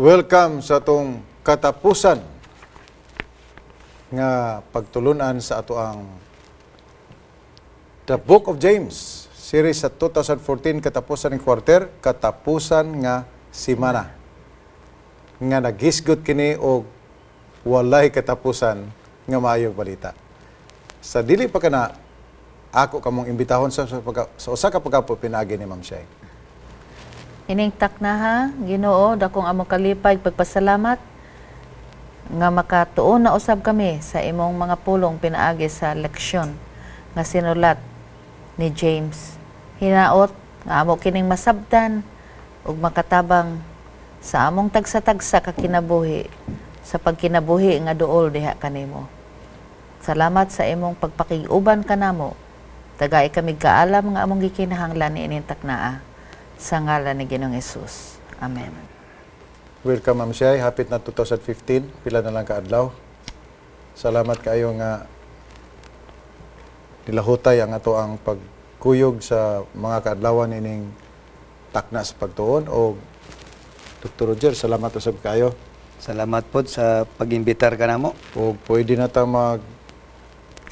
Welcome sa atong katapusan nga pagtulunan sa ato ang The Book of James series sa 2014, katapusan ng quarter, katapusan nga simana nga naghisgot kini og walay katapusan nga maayong balita. Sa dili pa kana, ako kamong imbitahon sa usa ka pag-ampo pinaagi ni Ma'am Shay. Ining taknaha, Ginoo, dakong among kalipay, pagpasalamat nga makatuon na usab kami sa imong mga pulong pinaagi sa leksyon nga sinulat ni James. Hinaot nga amo kining masabtan ug makatabang sa among tagsa-tagsa ka kinabuhi sa pagkinabuhi nga duol diha kanimo. Salamat sa imong pagpakig-uban kanamo. Tagai kami kaalam nga among gikinahanglan niining taknaa. Sa ngalan ni Ginoong Hesus. Amen. Welcome, Ma'am Shay. Hapit na 2015. Pila na lang kaadlaw. Salamat kaayo nga nilahutay ang ato ang pagkuyog sa mga kaadlawan ining takna sa pagtuon o Dr. Roger, salamat usab kayo. Salamat po sa pag-imbitar ka namo. O pwede na ta mag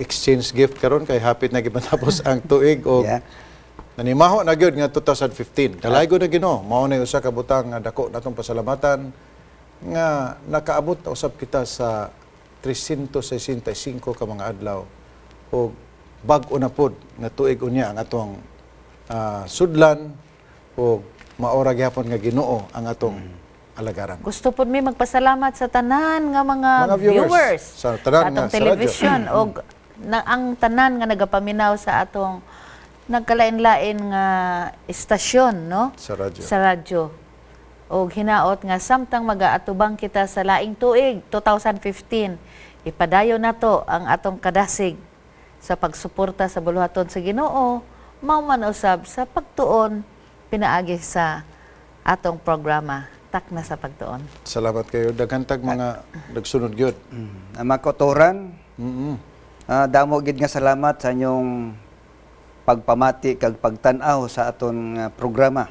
exchange gift karon kay hapit na gid matapos ang tuig o nanimaho na gyud nga 2015. Dalaygo na Ginoo, mao na usa ka butang nga dako natong pasalamatan nga nakaabot na usab kita sa 365 ka mga adlaw o bag-o na pod nga tuig unya ang atong sudlan o maora gihapon nga Ginoo ang atong alagaran. Gusto pod mi magpasalamat sa tanan nga mga, Mga viewers. Viewers, Sa tanan atong nga sa radyo. Television og na, ang tanan nga nagapaminaw sa atong nagkalain-lain nga istasyon, no? Sa radyo. Sa radyo. Og hinaot nga samtang magaatubang kita sa laing tuig 2015, ipadayon nato ang atong kadasig sa pagsuporta sa buluhaton sa Ginoo, mao man usab sa pagtuon pinaagi sa atong programa Takna sa Pagtuon. Salamat kayo. Daghan tag mga nagsunod gyud. Ang mga kauturan, damo gid nga salamat sa inyong pagpamati kag pagtan-aw sa aton nga programa.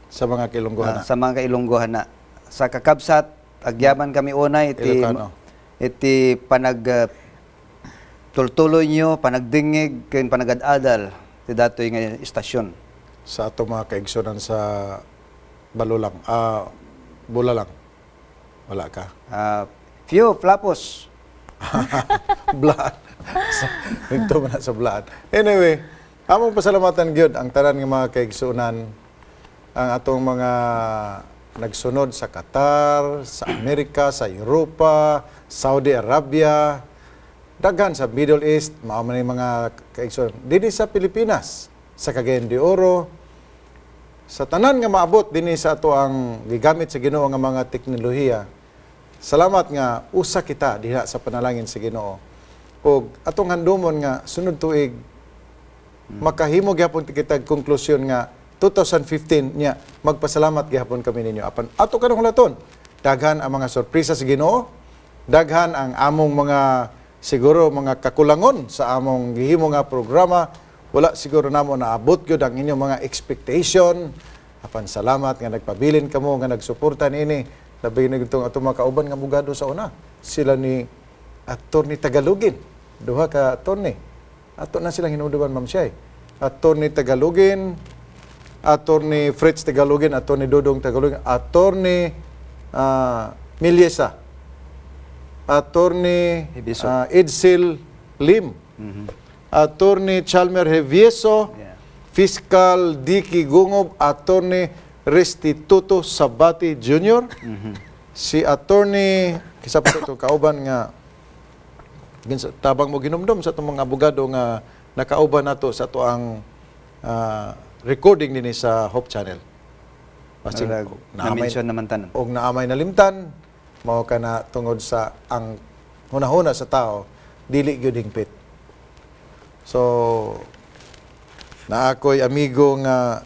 Sa mga kailonggohan. Sa mga kailonggohan na. Sa kakabsat, agyaman kami unay iti Ilocano. Iti panag tultuloy nyo, panagdingig ken panagadadal ti datoy nga istasyon. Sa atong mga kaigsunan sa Balulang. Bulalang. Wala ka. Few flapos. Blaan. Dito man na sa Blaan. Anyway, among pasalamatan gyud ang tanan nga mga kaigsunan, ang atong mga nagsunod sa Qatar, sa Amerika, sa Europa, Saudi Arabia, daghan sa Middle East, mao man yung mga kaigsunan. Dinhi sa Pilipinas, sa Cagayan de Oro, sa tanan nga maabot dinhi sa ato ang gigamit sa Ginoo nga mga teknolohiya. Salamat nga usa kita diha sa panalangin sa Ginoo. Ug atong handumon nga sunod tuig makahimo gyapon kita konklusyon nga 2015 nya magpasalamat gyapon kami ninyo. Apan ato kanang hulaton, daghan ang mga sorpresa sa Ginoo, daghan ang among mga siguro mga kakulangon sa among gihimo nga programa. Wala siguro namo naabot gyud ang inyong mga expectation. Apan salamat nga nagpabilin kamo nga nagsuporta niini. Labi na gitong atong mga kauban nga abogado sa una. Sila ni Attorney Tagalogin. Duha ka attorney. Ato na silang hinumduman, Ma'am Shay. Attorney Tagalogin, Attorney Fritz Tagalogin, Attorney Dodong Tagalogin, Attorney Miliesa, Attorney Hebiso. Edsel Lim, Attorney Chalmer Hevieso, Fiscal Dicky Gungob, Attorney Restituto Sabati Jr., si Attorney, kisa pa ito, kauban nga, tabang mo ginumdum sa itong mga abogado nga nakauban nato sa ato ang recording dinhi sa Hope Channel. Basig, Murag, na-mention naman tanan. Og naamay nalimtan, mao ka na tungod sa ang hunahuna sa tao dili gyud hingpit. So naa ko'y amigo nga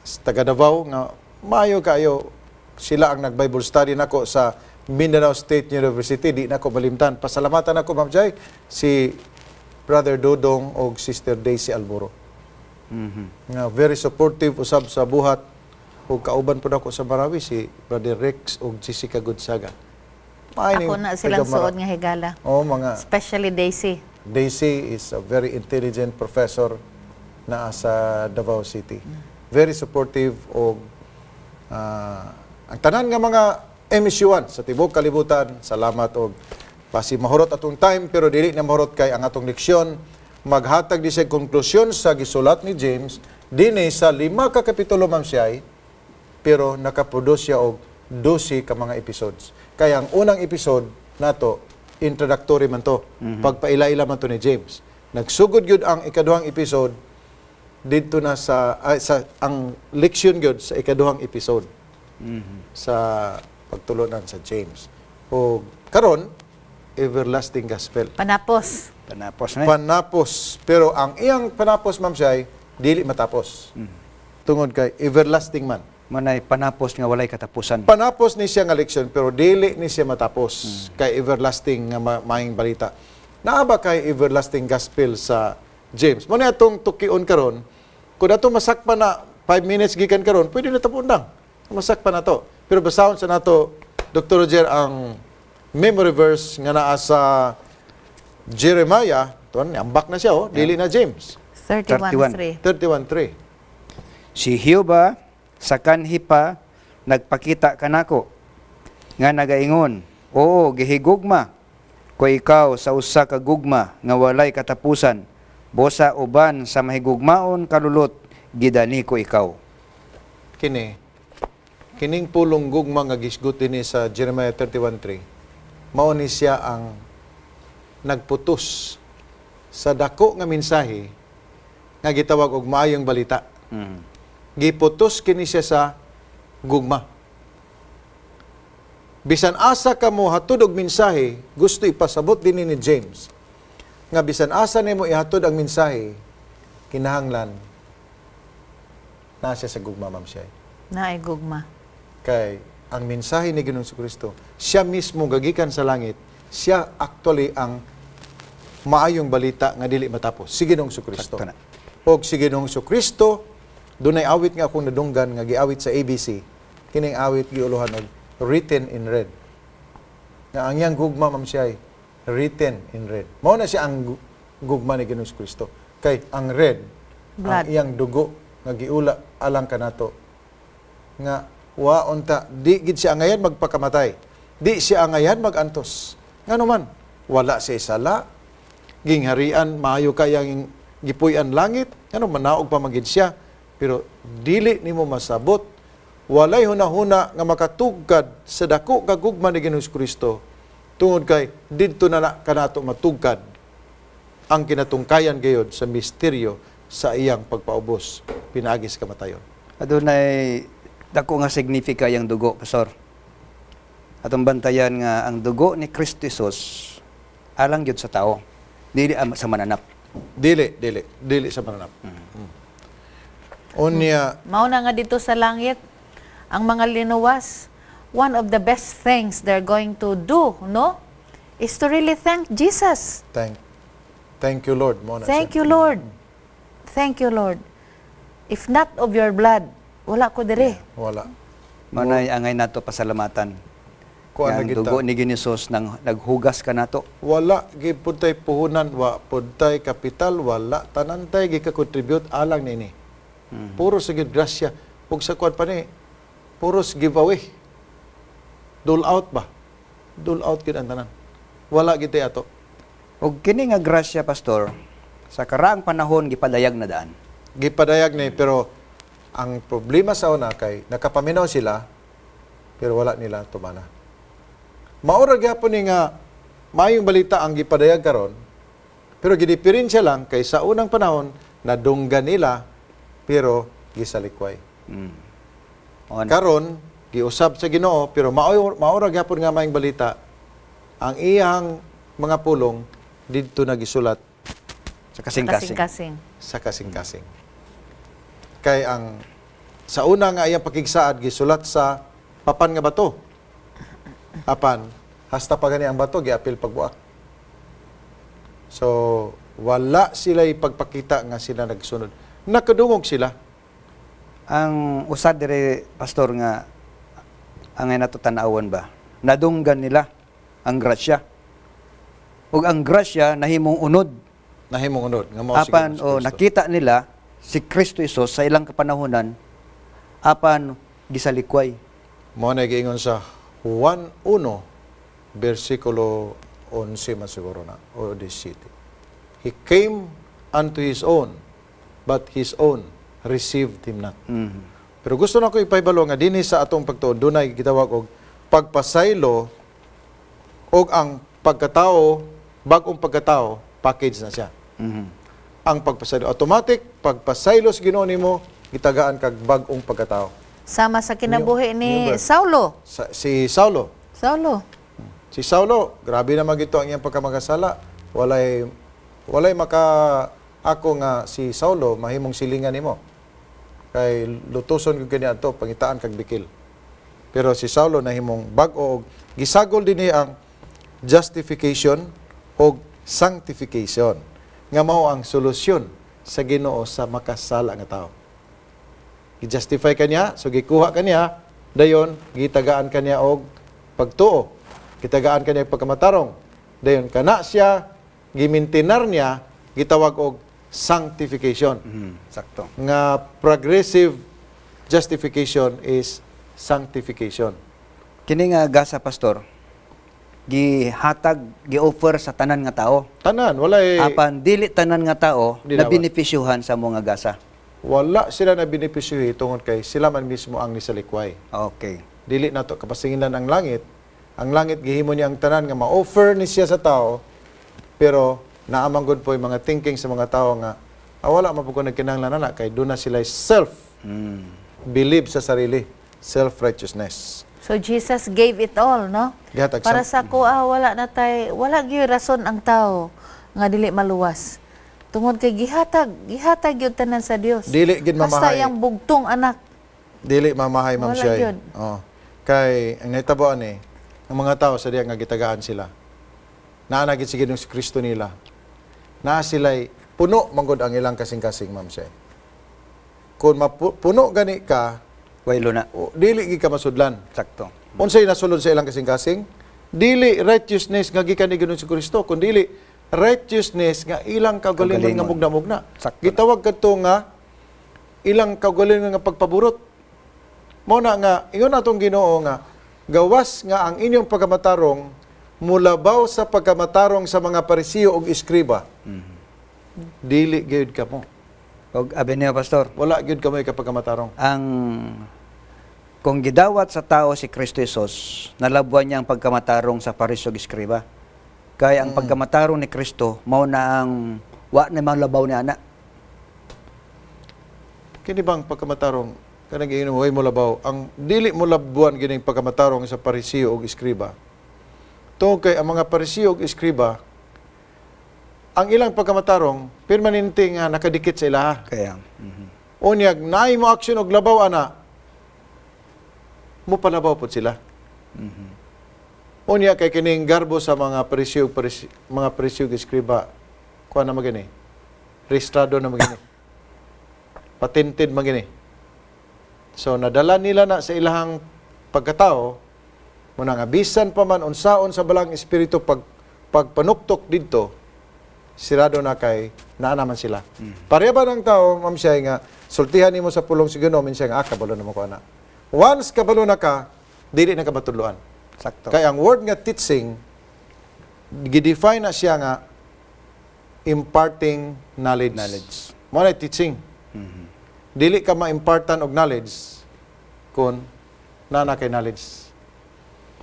sa taga Davao nga maayo kayo, sila ang nag-Bible study nako sa Mindanao State University. Di nako malimtan. Pasalamatan ako, Ma'am Jai, si Brother Dodong og Sister Daisy Alboro nga very supportive usab sa buhat Ug kauban pud ako sa Marawi si Brother Rex ug Jessica Gonzaga. Maayo Ako ning na silang taga Mara- suod nga higala. Oh, mga Especially Daisy. Daisy is a very intelligent professor naa sa Davao City. Very supportive og ang tanan nga mga MSU1 sa tibuok kalibutan, salamat. Og basi mahurot atong time, pero dili na mahurot kay ang atong leksyon maghatag di siya konklusyon sa gisulat ni James dinhi sa 5 ka kapitulo, ma'am siyay, pero nakaproduce siya og 12 ka mga episodes. Kaya ang unang episode nato, introductory man to, pagpaila-ila man to ni James. Nagsugod gyud ang ikaduhang episode didto na sa ay, sa ang leksyon gyud sa ikaduhang episode sa pagtulunan sa James. O karon, everlasting gospel. Panapos. Panapos na eh. Panapos. Pero ang iyang panapos, ma'am siyay, dili matapos. Tungod kay everlasting man. Manay panapos nga walay katapusan. Panapos ni siya nga leksyon pero dili ni siya matapos kay everlasting nga maayong balita. Naa ba kay everlasting gospel sa James? Mo ni atong tukion karon, kung ato masakpan na 5 minutes gikan karon, pwede na tapon lang. Masakpan na to. Pero basahon sa nato, Dr. Roger, ang memory verse nga naa sa Jeremiah, tuan ambak na siya oh, dili na James. 31:3. 31:3. Si Jehova sa kanhi pa nagpakita kanako nga nagaingon, "Oo, gihigugma ko ikaw sa usa ka gugma nga walay katapusan. Busa uban sa mahigugmaon kalulot gidani ko ikaw." Kini kining pulong gugma nga gisgut dinhi sa Jeremiah 31:3, mao ni siya ang nagputos sa dako nga mensahe nga gitawag og maayong balita. Giputos kini siya sa gugma. Bisan asa ka mo hatod og mensahe, gusto ipasabot dinhi ni James nga bisan asa nimo ihatod ang mensahe, kinahanglan naa siya sa gugma, ma'am siya. Naay gugma. Kay ang mensahe ni Ginoong Kristo, siya mismo gagikan sa langit, siya actually ang maayong balita nga dili matapos. Si Ginoong Kristo. Sakto na. Og si Ginoong Kristo, dunay awit nga akong nadunggan nga giawit sa ABC. Kining awit giuluhan og "Written in Red." Nga ang iyang gugma, ma'am siya, ay written in red. Mao na siya ang gugma ni Ginoong Kristo. Kay ang red, ang Blood. Iyang dugo nga giula alang kanato nga wa unta di gid siya angayan magpakamatay, di siya angayan magantos, ngano man wala siya sala, gingharian maayo kayang gipuy-an langit, ngano manaog pa man gid siya, pero dili nimo masabot, walay hunahuna nga makatugkad sa dako nga gugma ni Ginoong Kristo tungod kay didto na, na kanato matugkad ang kinatungkayan gayod sa misteryo sa iyang pagpaubos pinaagi sa kamatayon. Adunay dako nga signifika yang dugo, pastor. Atong bantayan nga ang dugo ni Kristo Jesus alang gyud sa tao, dili sa mananap. Dili, dili, dili sa mananap. Unya, Mao na nga dito sa langit, ang mga linuwas, one of the best things they're going to do, no? Is to really thank Jesus. Thank you, Lord. Mo na Thank siya. you, Lord. Thank you, Lord. If not of your blood, wala ko dire. Wala. Manay angay nato pasalamatan. Kuan Nga na ang kita. dugo ni Ginoong nang naghugas kanato. Wala gipud tay puhunan, wa pud tay kapital, wala tanan tay gika-contribute alang nini. Puro sa gid grasya. Ug sa kuan pa ni, puros giveaway. Dole out ba? Dole out gid ang tanan. Wala gid tay ato. Ug kini nga grasya, pastor, sa karaang panahon gipadayag na daan. Gipadayag ni, pero ang problema sa una kay nakapaminaw sila pero wala nila tumana. Maura gyapon ni nga maayong balita ang gipadayag karon, pero gidiferensya lang kay sa unang panahon nadunggan nila pero gisalikway. On. Karon giusab sa Ginoo, pero maura gyapon nga maayong balita, ang iyang mga pulong didto na gisulat sa kasing-kasing. Kasing-kasing. Sa kasing-kasing. Kay ang sa una nga iyang pakigsaad gisulat sa papan nga bato. Apan hasta pa gani ang bato giapil pagbuak. So wala sila pagpakita nga sila nagsunod. Nakadungog sila. Ang usa dire, pastor, nga ang nato tan-awon ba? Nadunggan nila ang grasya. Ug ang grasya nahimong unod. Nahimong unod nga mao si Apan Ginoong o Kristo. Nakita nila si Kristo Hesus sa ilang kapanahonan, apan gisalikway. Mao na giingon sa Juan 1 bersikulo 11 man siguro na o 17. "He came unto his own, but his own received him not." Pero gusto na ko ipahibalo nga dinhi sa atong pagtuo dunay gitawag og pagpasaylo og ang pagkatao, bag-ong pagkatao, package na siya. Ang pagpasaylo automatic, pagpasaylo sa Ginoo nimo, gitagaan kag bag-ong pagkatao. Sama sa kinabuhi ni New birth. Saulo. Si Saulo. Saulo. Si Saulo, grabe naman gito ang iyang pagkamagasala. Walay maka ako nga si Saulo mahimong silingan nimo. Kay lutuson gyud kani adto, pangitaan kag bikil. Pero si Saulo nahimong bag-o og gisagol dinhi ang justification og sanctification nga mao ang solusyon sa Ginoo sa makasala nga tao. Gi-justify kaniya, so gikuha kaniya, dayon gitagaan kaniya og pagtuo. Gitagaan kaniya og pagkamatarong. Dayon kana siya gimintinar niya, gitawag og sanctification. Sakto. Nga progressive justification is sanctification. Kini nga gasa, pastor, gihatag, gi-offer sa tanan nga tao. Tanan, walay Apan dili tanan nga tao Di na dapat. benepisyuhan sa mga gasa. Wala sila na benepisyo tungod kay sila man mismo ang nisalikway. Dili nato kapasingilan ang langit. Ang langit gihimo niya ang tanan nga ma-offer ni siya sa tao, pero naa man gud po'y mga thinking sa mga tao nga wala man po ko nagkinahanglan ana kay doon na sila self believe sa sarili, self righteousness. So Jesus gave it all, no? Gihatag Para sa ko, wala na tay, wala gyud rason ang tao nga dili maluwas. Tungod kay gihatag gyud tanan sa Dios. Dili gid Basta mamahay. yang bugtong anak. Dili mamahay, Ma'am Wala Shay. gyud. Oh. Kay ang nahitabo ani, ang mga tao sa diya nga gitagaan sila. Naa na gid si Ginoong si Kristo nila. Naa sila'y puno manggod ang ilang kasing-kasing, Ma'am Shay. Kung mapuno gani ka, Waylo na. O, dili gid ka masudlan. Sakto. Unsay nasulod sa ilang kasing-kasing? Dili righteousness nga gikan ni Ginoong si Kristo, kundi righteousness nga ilang kaugalingon nga Kaugalingon. mugna-mugna. Sakto. Gitawag kadto nga ilang kaugalingon nga pagpaburot. Mao na nga ingon atong Ginoo nga gawas nga ang inyong pagkamatarong mulabaw sa pagkamatarong sa mga Parisiyo ug eskriba. Dili gyud kamo. Og abi niyo, pastor, Wala gyud kamo pagkamatarong. Ang kung gidawat sa tao si Kristo Jesus, nalabwan niya ang pagkamatarong sa Pariseo ug Eskriba. Kaya ang pagkamatarong ni Kristo, mao na ang wa na malabaw ni ana. Kini bang pagkamatarong kanang giingon mo, "Way mo labaw," ang dili mo labuan gining pagkamatarong sa Parisiyo ug eskriba. Tungod kay ang mga Parisiyo ug eskriba, ang ilang pagkamatarong permanente nga nakadikit sa ilaha. Kaya Unyag naay mo action og labaw ana, mo palabaw pod sila. Unya kay kining garbo sa mga Parisiyo ug mga Parisiyo ug eskriba, kuha na magini. Rehistrado na magini. Patented magini. So nadala nila na sa ilahang pagkatao muna nga bisan pa man unsaon sa balang espiritu pagpanuktok didto, sirado na kay naa naman sila. Pareha ba ng tao, Ma'am Shay, nga sultihan nimo sa pulong sa Ginoo, minsan nga kabalo na mo ko ana. Once kabalo na ka, dili na ka matudloan. Sakto. Kay ang word nga teaching, gi-define na siya nga imparting knowledge. Knowledge. Mo na teaching. Dili ka ma-impartan og knowledge kung naa na kay knowledge.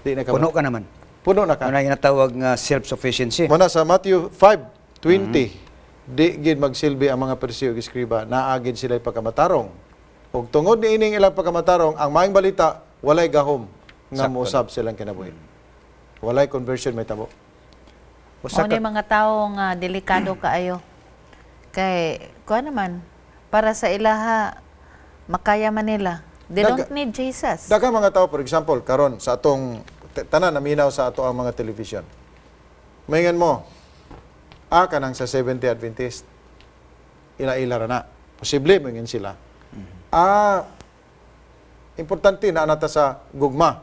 Di na ka Puno ka naman. Puno na ka. Ano na ginatawag nga self-sufficiency. Mo na sa Matthew 5:20, di gid magsilbi ang mga Pariseo ug eskriba, naa gid sila pagkamatarong. Ug tungod niining ilang pagkamatarong, ang maayong balita walay gahom nga Sakto. mousab silang kinabuhi. Walay conversion may tabo. Usa Mao ni mga tao nga delikado kaayo. Kay kuha naman para sa ilaha makaya man nila. They don't need Jesus. Daghang mga tao, for example, karon sa atong tanan naminaw sa ato ang mga television. Maingan mo, kanang sa Seventh-day Adventist, ila-ila ra na. Posible moingon sila. Importante na nata sa gugma.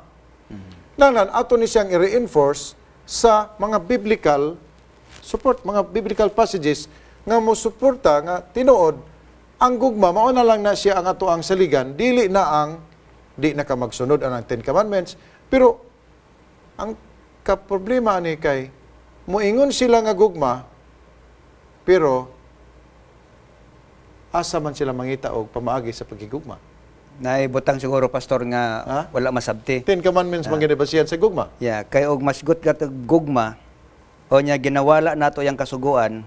Nanan ato ni siyang i-reinforce sa mga biblical support, mga biblical passages nga mo suporta nga tinuod ang gugma mao na lang na siya ang ato ang saligan, dili na ang di na ka magsunod ang Ten Commandments. Pero ang kaproblema ani kay moingon sila nga gugma, pero asa man sila mangita og pamaagi sa pagigugma? Naibutang siguro, Pastor, nga Ha? wala masabti. Ten Commandments man gani basihan sa gugma. Yeah, kay og masgot ka tag gugma o nya ginawala nato yang kasuguan,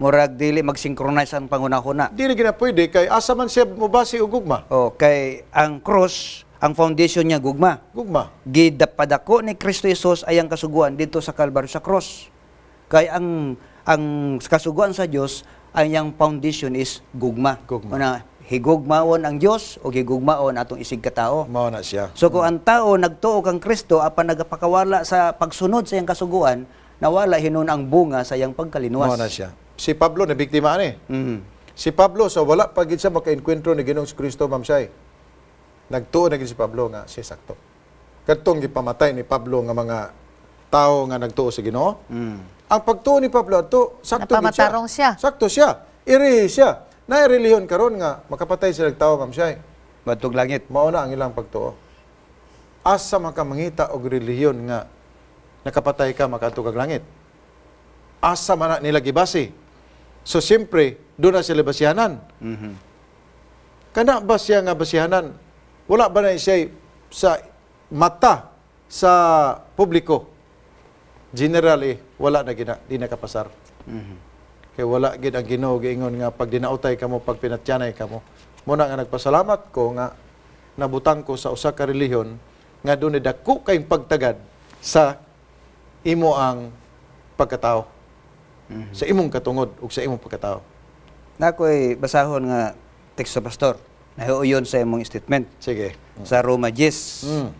murag dili mag-synchronize ang panghunahuna. Dili gina pwede kay asa man siya mobase og gugma? O kay ang cross, ang foundation niya gugma. Gugma. Gidapadako ni Kristo Jesus ay ang kasuguan dito sa Calvary sa cross. Kay ang kasuguan sa Dios ay ang foundation is gugma. Gugma. Una, higugmaon ang Dios o higugmaon atong isig katao. Mao na siya. So kung ang tao nagtuo kang Kristo apan nagapakawala sa pagsunod sa iyang kasuguan, nawala hinuon ang bunga sa iyang pagkalinuwas. Mao na siya. Si Pablo na biktima ani. Si Pablo sa wala pa gid siya makaengkwentro ni Ginoong Kristo, Ma'am Shai. Nagtuo na gid si Pablo nga siya sakto. Kadtong gipamatay ni Pablo nga mga tao nga nagtuo sa Ginoo. Ang pagtuo ni Pablo adto sakto gid siya. Napamatarong siya. Sakto siya. Iri siya. Naay relihiyon karon nga makapatay sila og tao, Ma'am Shai. Batog langit. Mao na ang ilang pagtuo. Asa man ka mangita og relihiyon nga nakapatay ka makadto kag langit? Asa man na nila gibase? So siyempre, doon na sila basihanan. Kana ba siya nga basihanan? Wala ba na siya sa mata sa publiko? Generally, wala na gina, di nakapasar. Kay wala gid ang Ginoo giingon nga pag dinautay kamo, pag pinatyanay kamo. Muna nga nagpasalamat ko nga nabutang ko sa usa ka relihiyon nga dunay dako kayong pagtagad sa imo ang pagkatao. Sa imong katungod ug sa imong pagkatao. Nakoy basahon nga teksto, Pastor. Nahiuyon sa imong statement Sige. sa Roma 10.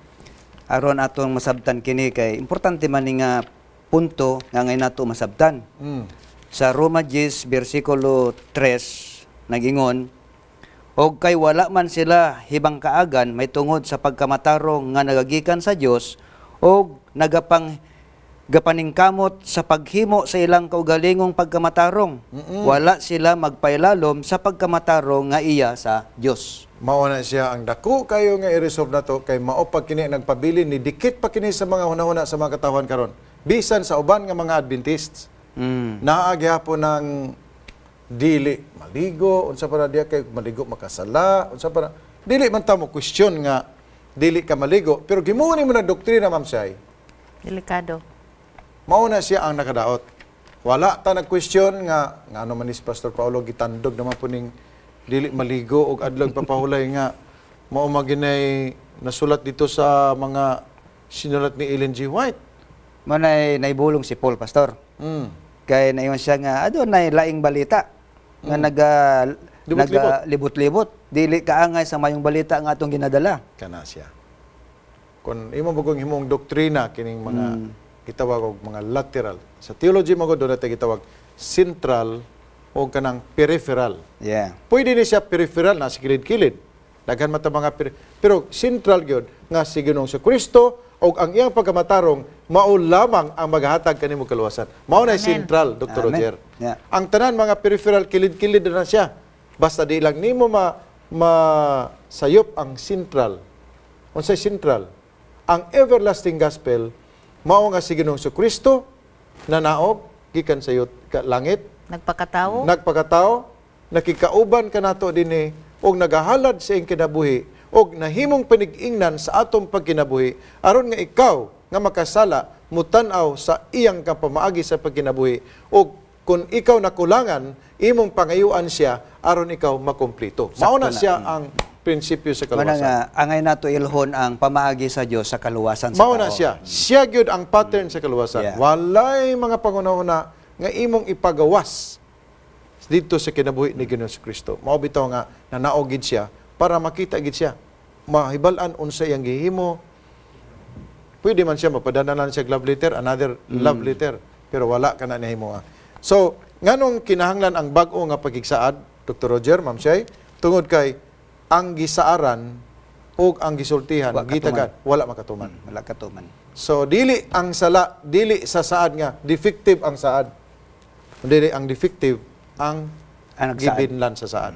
Aron atong masabtan kini kay importante man ni nga punto nga ngay nato masabtan. Sa Roma 10 bersikulo 3 nagingon, "Og kay wala man sila hibang kaagan may tungod sa pagkamatarong nga nagagikan sa Dios og nagapang gapaningkamot sa paghimo sa ilang kaugalingong pagkamatarong, wala sila magpailalom sa pagkamatarong nga iya sa Dios." Mao na siya ang dako kayo nga i-resolve nato kay mao pag kini nagpabilin ni dikit pa kini sa mga hunahuna sa mga katawhan karon. Bisan sa uban nga mga Adventists. Naa gihapon ng dili maligo, unsa pa na diya kay maligo makasala, unsa pa na dili man ta mo question nga dili ka maligo, pero gimuon mo na doktrina, Ma'am Shai. Delikado. Mao na siya ang nakadaot. Wala ta nag-question nga ngano man ni si Pastor Paolo gitandog naman po ning dili maligo og adlaw papahulay nga mao maginay nasulat dito sa mga sinulat ni Ellen G. White. Mo nay naibulong si Paul, Pastor. Kay naingon siya nga adunay laing balita nga naga Libot-libot. naga libot-libot, dili kaangay sa mayong balita nga atong ginadala. Kana siya. Kung imo bagong himong doktrina kining mga gitawag og mga lateral. Sa theology mo doon natin gitawag central o kanang peripheral. Pwede ni siya peripheral na sa kilid-kilid. Daghan man ta mga pero central gyud nga si Ginoong sa Kristo og ang iyang pagkamatarong mao lamang ang maghatag kanimo kaluwasan. Mao na Amen. central, Dr. Amen. Roger. Ang tanan mga peripheral kilid-kilid na siya. Basta di lang nimo ma masayop ang central. Unsay central? Ang everlasting gospel mao nga si Ginoong Kristo nanaog gikan sa langit, Nagpakatao. nagpakatao, nakikauban kanato dinhi og nagahalad sa iyang kinabuhi og nahimong panigingnan sa atong pagkinabuhi aron nga ikaw nga makasala mutan-aw sa iyang kapamaagi sa pagkinabuhi og kung ikaw nakulangan imong pangayuan siya aron ikaw makumpleto. Mao na Sakto na. siya ang prinsipyo sa Mao na kaluwasan. nga angay nato ilhon ang pamaagi sa Dios sa kaluwasan sa Mao na tao. siya. Siya gyud ang pattern sa kaluwasan. Walay mga pangunahuna nga imong ipagawas dito sa kinabuhi ni Ginoong Kristo. Mao bitaw nga nanaog gid siya para makita gid siya. Mahibal-an unsa iyang gihimo. Pwede man siya mapadanalan siya og love letter, another love letter, pero wala ka na nahimo. So, nganong kinahanglan ang bag-o nga pagigsaad, Dr. Roger, Ma'am Shay, tungod kay Ang gisaaran ug ang gisultihan Wa gitagan wala makatuman. Wala katuman. So dili ang sala, dili sa saad nga defective ang saad. Dili ang defective ang Ang nagsaad. gibinlan sa saad.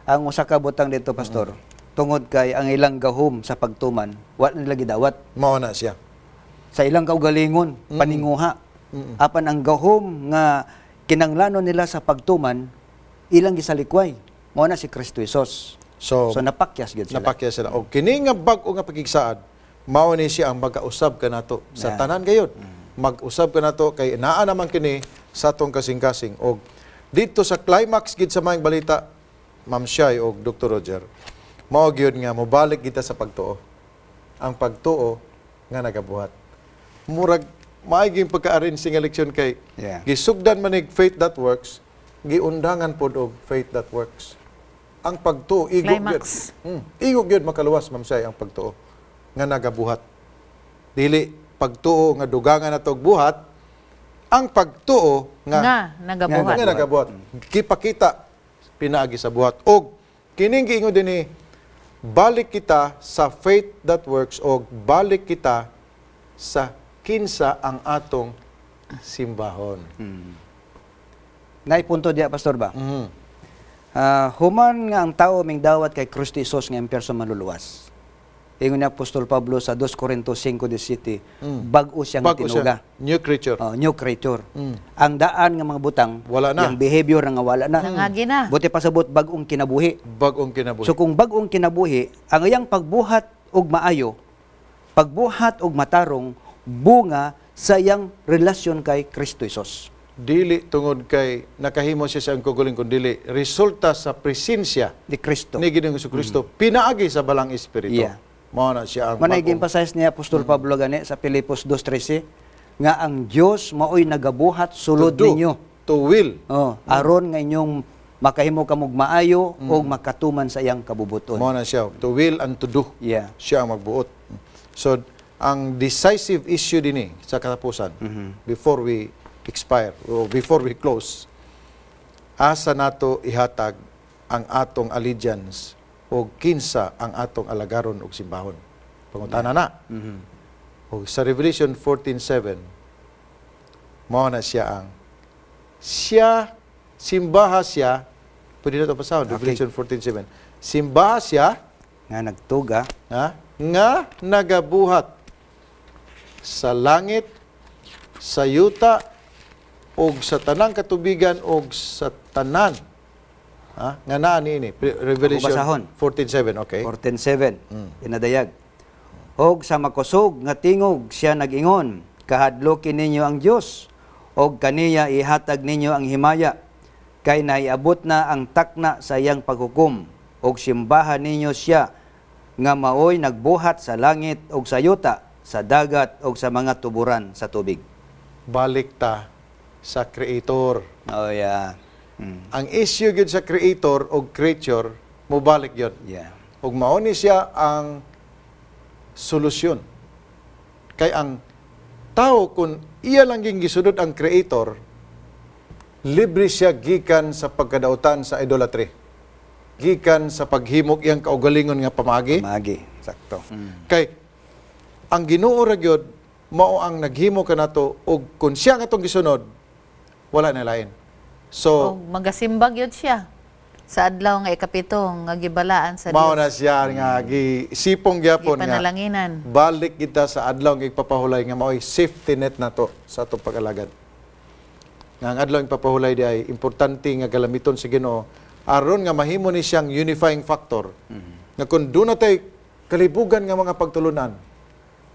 Ang usa ka butang dito, Pastor, tungod kay ang ilang gahom sa pagtuman, wala nila gidawat. Mao na siya. Sa ilang kaugalingon, paninguha. Apan ang gahom nga kinanglanon nila sa pagtuman, ilang gisalikway. Mao na si Kristo Jesus. So, So napakyas gyud sila. Napakya sila. Og kini nga bag-o nga pakigsaad, mao ni siya ang magausab kanato sa tanan gayud. Mag-usab kanato kay naa naman kini sa atong kasing-kasing. Og dito sa climax gid sa maayong balita, Ma'am Shai og Dr. Roger, mao gyud nga mobalik kita sa pagtuo. Ang pagtuo nga nagabuhat. Murag maayong pagka-arrange nga leksyon kay gisugdan manig faith that works, giundangan pod og faith that works. Ang pagtuo igo gyud. Climax. Igo gyud makaluwas, Ma'am Shai, ang pagtuo nga nagabuhat. Dili pagtuo nga dugangan na og buhat, ang pagtuo nga Nga nagabuhat. Nga nagabuhat. Gipakita pinaagi sa buhat. Og kining giingon dinhi, balik kita sa faith that works og balik kita sa kinsa ang atong simbahon. Naay punto diya, Pastor, ba? Mhm. Human nga ang tao mingdawat kay Kristo Jesus nga imperso manluluwas. Ingon ni Apostol Pablo sa 2 Corinto 5:17, bag-o siyang Bag-o siya. tinuga. New creature. Oh, new creature. Ang daan nga mga butang, Wala na. yung behavior nga wala na. Nangagi na. Buti pasabot, bag-ong kinabuhi. Bag-ong kinabuhi. So kung bag-ong kinabuhi, ang iyang pagbuhat og maayo, pagbuhat og matarong, bunga sa iyang relasyon kay Kristo Jesus. Dili tungod kay nakahimo siya sa iyang kaugalingon, kun dili resulta sa presensya ni Kristo. Ni Ginoong Kristo pinaagi sa Balang Espiritu. Mao na siya ang Manay bag-ong gi-emphasize ni Apostol Pablo gani sa Filipos 2:13 nga ang Dios maoy nagabuhat sulod to do, ninyo. To will. Oh, aron nga inyong makahimo kamog maayo ug makatuman sa iyang kabubuton. Mao na siya, to will and to do. Siya ang magbuot. So ang decisive issue dinhi sa katapusan, before we expire or before we close, asa nato ihatag ang atong allegiance o kinsa ang atong alagaron og simbahon? Pangutana na. O sa Revelation 14:7, mao na siya ang siya, simbaha siya. Pwede na ito pasahon. Revelation 14:7, simbaha siya nga nagtuga ha, nga nagabuhat sa langit, sa yuta og sa tanang katubigan og sa tanan, ha, nga naa niini. Revelation Ako basahon. 14:7, okay. 14:7, pinadayag. Og sa makusog nga tingog siya nag-ingon, "Kahadloki ninyo ang Dios og kaniya ihatag ninyo ang himaya, kay naiabot na ang takna sa iyang paghukom, og simbahan ninyo siya nga maoy nagbuhat sa langit og sa yuta, sa dagat og sa mga tuburan sa tubig." Balik ta sa creator. Oh yeah. Ang issue gyud sa creator og creature, mobalik gyud. Ug mao ni siya ang solusyon. Kay ang tao, kung iya lang ging gisunod ang creator, libre siya gikan sa pagkadautan sa idolatry. Gikan sa paghimok iyang kaugalingon nga pamaagi. Magi, sakto. Kay ang Ginoo ra gyud mao ang naghimo kanato ug kung siya ang atong gisunod, wala na lain. So, Og magasimbag yun siya sa adlaw nga ikapito nga gibalaan sa mao Dios. Na siya nga gisipong gyapon nga Gipanalanginan. Balik kita sa adlaw nga ipapahulay nga mao'y safety net nato sa atong pag-alagad. Nga ang adlaw nga ipapahulay di ay importante nga galamiton sa Ginoo aron nga mahimo ni siyang unifying factor. Nga kung doon natay kalibugan nga mga pagtulunan,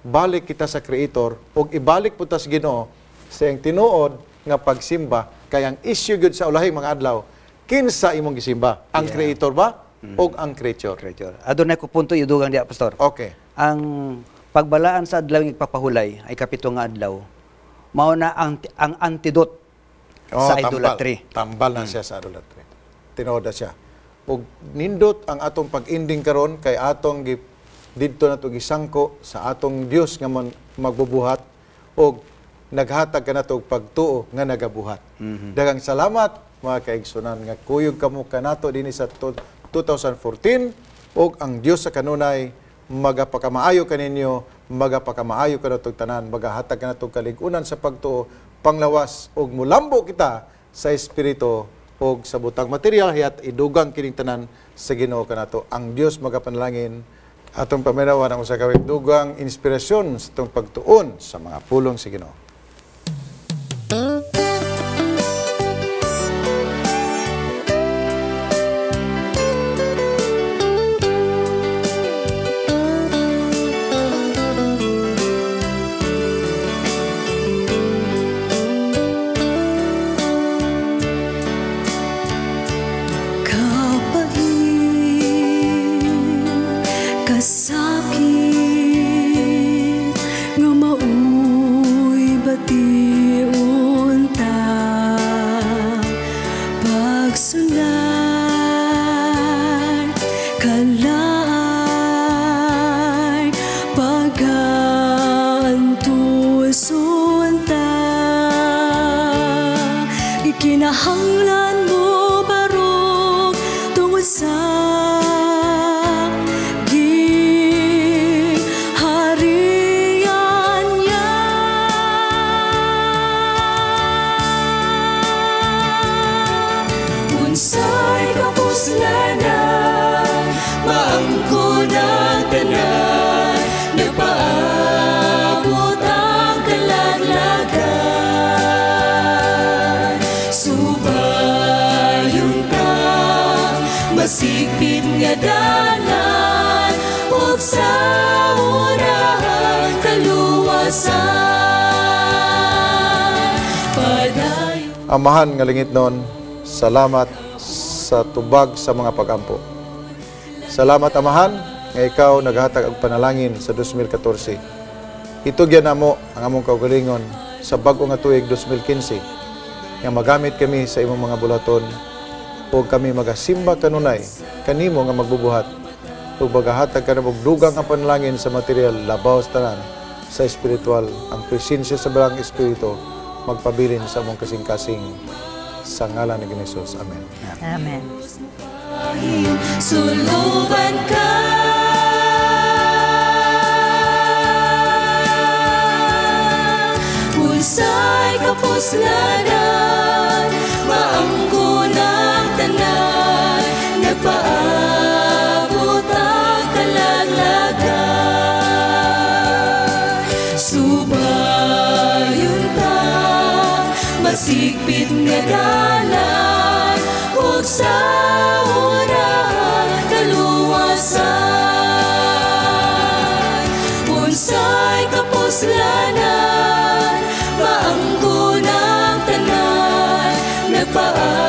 balik kita sa Creator ug ibalik po ta sa Ginoo sa iyang tinuod nga pagsimba, kay ang issue gyud sa ulahing mga adlaw, kinsa imong gisimba, ang Creator ba o ang creature? Creature. Adunay ko punto idugang diya, Pastor. Okay. Ang pagbalaan sa adlaw ng ipapahulay ay kapito nga adlaw. Mao na ang antidote Oh, sa tambal. idolatry. Tambal na siya sa idolatry. Tinuod na siya. Ug nindot ang atong pag-ending karon kay atong didto na to gisangko sa atong Dios nga magbubuhat og naghatag kanato og pagtuo nga nagabuhat. Daghang salamat, mga kaigsunan, nga kuyog kamo kanato dinhi sa 2014 Ug ang Dios sa kanunay magapakamaayo kaninyo, magapakamaayo kanatong tanan, magahatag kanatong kalig-unan sa pagtuo, panglawas ug mulambo kita sa espiritu ug sa butang material hiyat idugang kining tanan sa Ginoo kanato. Ang Dios magapanalangin. Atong paminawan ang usa ka dugang inspirasyon sa atong pagtuon sa mga pulong sa Ginoo. Kapait, kasakit, nga maoy bation ta. Pagsulay, kalaay, pag-antuson ta. Ikinahanglan mo barog tungod sa giharian niya. Unsay kapuslanan, maangkon ang tanan, nagpaabot ang kalaglagan. Subayon ta, masigpit nga dalan, ug sa unahan kaluwasan. Padayon. Amahan nga langit nun, salamat sa tubag sa mga pagampo. Salamat, Amahan, nga ikaw naghatag og panalangin sa 2014. Itugyan namo ang among kaugalingon sa bag-o nga tuig 2015 nga magamit kami sa imong mga bulaton ug kami magasimba kanunay kanimo nga magbubuhat ug magahatag ka og dugang nga panalangin sa material, labaw sa tanan sa espiritual. Ang presensya sa Balaang Espiritu magpabilin sa among kasing-kasing, sa ngalan ni Jesus. Amen. Amen. Suluban ka. Unsay kapuslanan, maangkon ang tanan, nagpaabot ang kalaglagan. Subayon ta, masigpit nga dalan, ug sa unahan kaluwasan. Unsay kapuslanan, maangkon ang tanan, nagpaabot